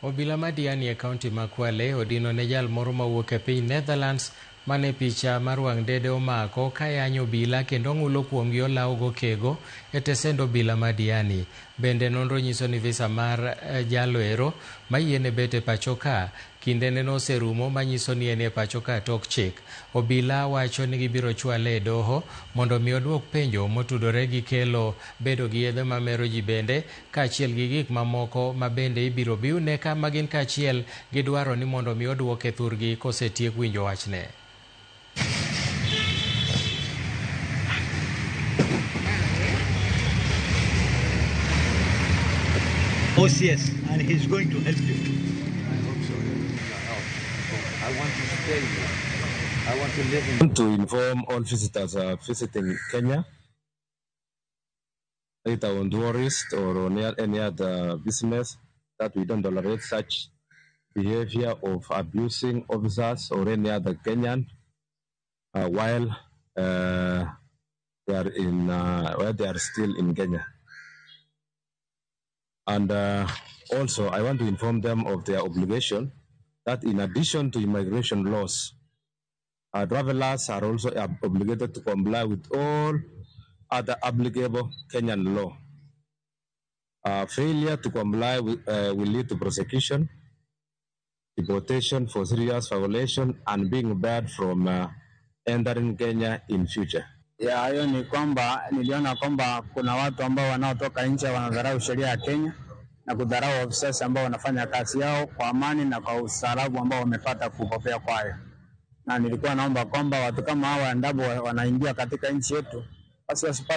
Obila ma Diani e kaunti ma Kwale odino ne jal moro mawuok e piny Netherlands mane picha mar wang' dede omako ka yanyo obila kendo ng'ulo kuomgi olaw go kego e tesend obila ma Diani. Bende nonro nyiso ni visa mar jalo ero mayiene bet e pacho ka kindene noserumo manyiso ni en e pacho ka tok chik. Obila wacho ni gibiro chwale e doho mondo mi oduok penjo motudore gi kelo bedo gi yedhe mamero ji bende kaachiel gi gik mamoko ma bende ibiro biune ka magin kaachiel gi dwaro ni mondo mi oduoke thurgi kosetiek winjo wachne. OCS, and he's going to help you. I hope so. I want to stay here. I want to live in. To inform all visitors visiting Kenya, either on tourist or on any other business, that we don't tolerate such behavior of abusing officers or any other Kenyan while they are in while they are still in Kenya. And also, I want to inform them of their obligation that in addition to immigration laws, travelers are also obligated to comply with all other applicable Kenyan law. Failure to comply will lead to prosecution, deportation for serious violation, and being barred from entering Kenya in future. Ya hayo ni kwamba niliona kwamba kuna watu ambao wanaotoka nje wanadharau sheria ya Kenya na kudharau ofisa ambao wanafanya kazi yao kwa amani na kwa ustaarabu ambao wamepata kupokea kwayo. Na nilikuwa naomba kwamba watu kama hawa endapo wanaingia katika nchi yetu basi wasipate